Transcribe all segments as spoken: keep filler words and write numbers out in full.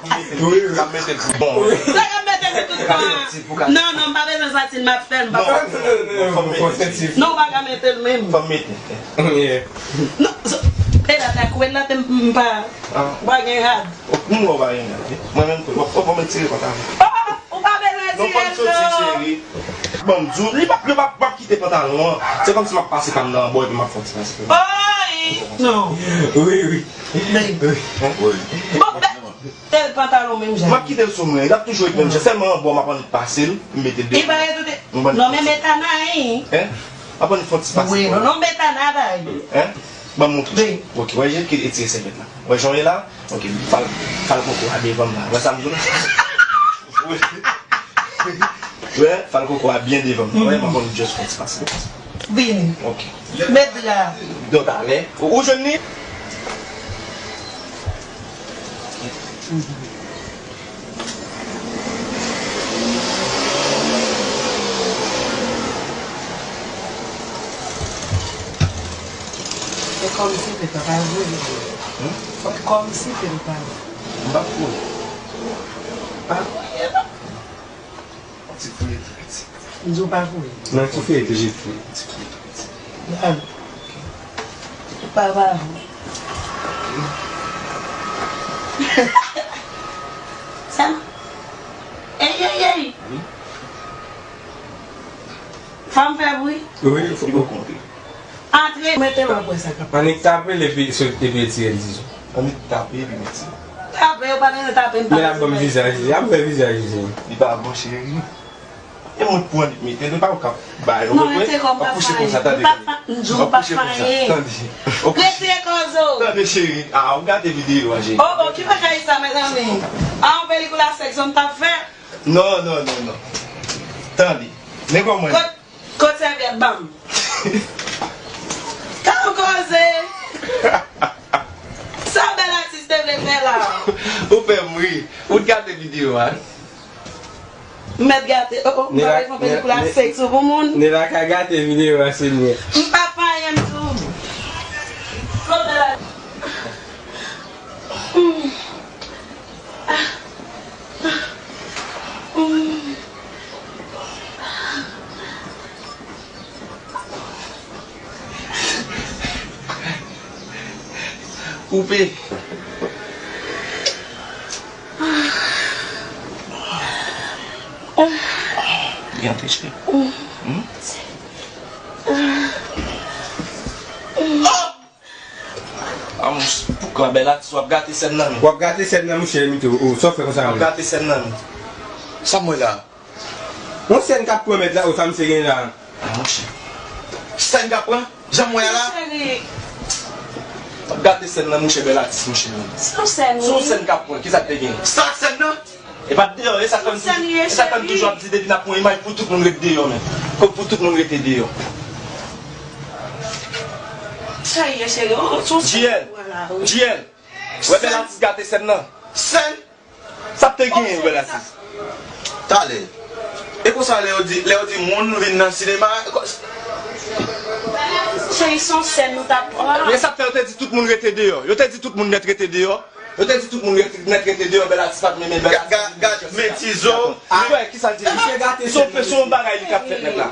Wi, wi. M ap mete l pou bon. Sa k ap mete l pou tout bon an? Non, non, m pa bezwen santi l, m ap fè l, m pa bezwen. Non, non, non, non, non, non, non, non. Non, w pa ka mete l menm. Fò m mete. Yeah. Non, so, e la ta kouwèl la, te m, m pa, m pa gen rad. Ou, m wè w pa gen rad, wi. Mwen menm tou, w ap, w ap mwen tire pantalon. Oh, oh, ou pa bezwen tire l, non. Bon, m di w, li p ap, li p ap, p ap kite pantalon an. Se kòmsi m ap pase pa m nan anbò epi m ap fè yon ti pase. Oh, wi. Non. Wi, wi. Wi. Bon, ben, tèl pantalon menm jan. M ap kite l sou mwen, l ap toujou ret menm jan. Sèlman anbò m ap annik pase l, m mete l deyò. E pa rezoute. Non, men metana, hein. Hein? M ap annik fè yon ti pase. Wi, non, non, metana, bay. Hein? Ban m montre. Wi. Ok, wè, jan ki etire sèvyèt la. Wè, jan w ye la? Ok, fal, fal koko a devan m la. Wè sa m di w la? Wi. Wè, fal koko a byen devan m. Wè, m ap annik just fè yon ti pase. Vini. Ok. Met dra. Donk, talè. Ou, ou jwenn li? Se kòmsi te pa vre. Hmm? Se kòmsi te pa vre. M pa vre. Pa vre, non. Ti fouye tou piti. M di w pa fouye. Nan ti fouye tou piti. Ti fouye tou piti. Al. Pa, pa. Sa m. Ey, ey, ey. Wi. Fò m fè bri. Wi, fò m konprann. Antre, mete m ap wè sa k ap. Annik tape l epi sot epi retire l dizon. Annik tape epi retire. Tape, yo pa bezwen tape, m pa bezwen. Men ap ban m vizaj li, ap fè vizaj li. Li pa bon, cheri. E mwen pou annik mete, li pa ou k ap bay. Non, rete kò m pa fè anyen. M pa fè, m di w m pa fè anyen. Tande. Retire kòz ou. Tande, cheri. Ah, ou gate videyo a, cheri. Oh, oh, ki bagay sa, mezanmi? Ah, yon pelikil a sèks m t ap fè? Non, non, non, non. Tande. Men kòman. Kot Kot sèvyèt ban m. Ka w koze. Sa bèl atis te vle fè la. Ou fè m ri. Ou t gate videyo a. M mèt gate. Oh, oh, m pa bezwen pelikil a sèks pou moun. Nela ka gate videyo a, se mwen. M pa fè anyen m tou. Kot bèl atis. Koupe. Li antre cheri. Hmm? Ah, mouch-, poukwa bèl atis w ap gate sèn nan, men? W ap gate sèn nan, mouche Mito. O, sa w fè konsa menm? W ap gate sèn nan, men? Sa m wè la? Yon sèn k ap pran mèt la, o, sa misye gen la? Ah, mouche. Sèn k ap pran? Jan m wè a la? Cheri. W ap gate sèn nan, mouche, bèl atis, mouche. Se yon sèn, wi. Se yon sèn k ap pran, kisa k te gen? Sa sèn nan? E pa deyò, e sa k fè m toujou, e sa k fè m toujou ap di depi n ap pran imaj pou tout moun ret deyò, men. Pou, pou tout moun rete deyò. Sa ye, cheri, oh, sou sèn. G L, G L. Wè bèl atis gate sèn nan. Sèn? Sa k te genyen, bèl atis? Talè. E konsa lè yo di, lè yo di moun vin nan sinema, e kon- Cheri, se yon sèn nou t ap pran. Men sa k fè yo te di tout moun rete deyò. Yo te di tout moun nèt rete deyò. Yo te di tout moun nèt rete deyò, bèl atis pa t menm bèl atis. Gad, gad, men Tizo. Ou wè, kisa l di? Misye gate sèn nan. Se yon bagay li k ap fèt nèt la.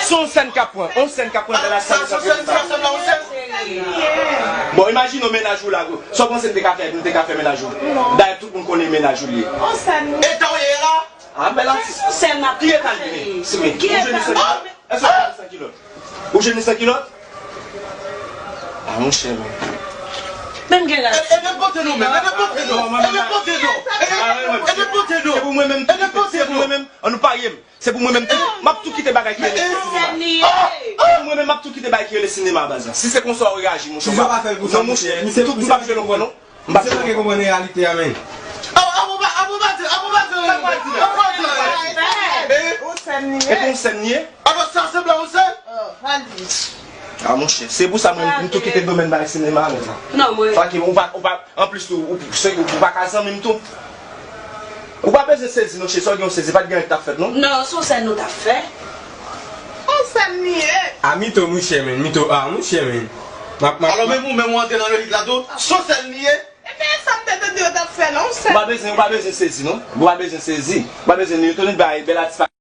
Se yon sèn k ap pran, yon sèn k ap pran, bèl atis. Bon, imajine w mennaj ou la, sa w panse m te ka fè, m te ka fè mennaj ou? Dayè tout moun konnen mennaj ou li ye. E ta w ye la? Ah, bèl atis. Ki eta l ye? Ou jwenn li san kilòt? Èske ou jwenn li san kilòt? Ah, monchè, men. Menm gen la. E, e, e pote nou menm, e pote nou, e pote nou, e pote nou, e pote nou. Se pou mwen menm, se pou mwen menm, an nou parye m. Se pou mwen menm tou, m ap tou kite bagay ki rele sinema. Se pou mwen menm, m ap tou kite bagay ki rele sinema, baz la. Si se konsa w reyaji, monchè, m pa, non, monchè, tout moun p ap jwe non, non. M pa jwe non. Misye manke konprann reyalite a, men. Ou sèn li ye? E pou yon sèn li ye? Alò, sa sanble yon sèn? Ah, monchè, se pou sa mwen, m tou kite domèn bagay sinema a, men. Non, mwen. Faki, ou pa, ou pa, anplis tou, ou, se, ou pa ka zanmi m tou. Ou pa bezwen sezi non, cheri, sa w gen w sezi, pa t gen anyen k t ap fèt non. Non, se yon sèn nou t ap fè. Yon sèn li ye. A Mito, monchè, men, Mito, a, monchè, men. M ap, m ap. Alò, menm ou menm ou antre nan lojik la tou? Se yon sèn li ye? Ebyen, sa m te tande yo t ap fè Ou pa bezwen, ou pa bezwen sezi, non. Ou pa bezwen sezi. Ou pa bezwen, Newton bay bèl atis pa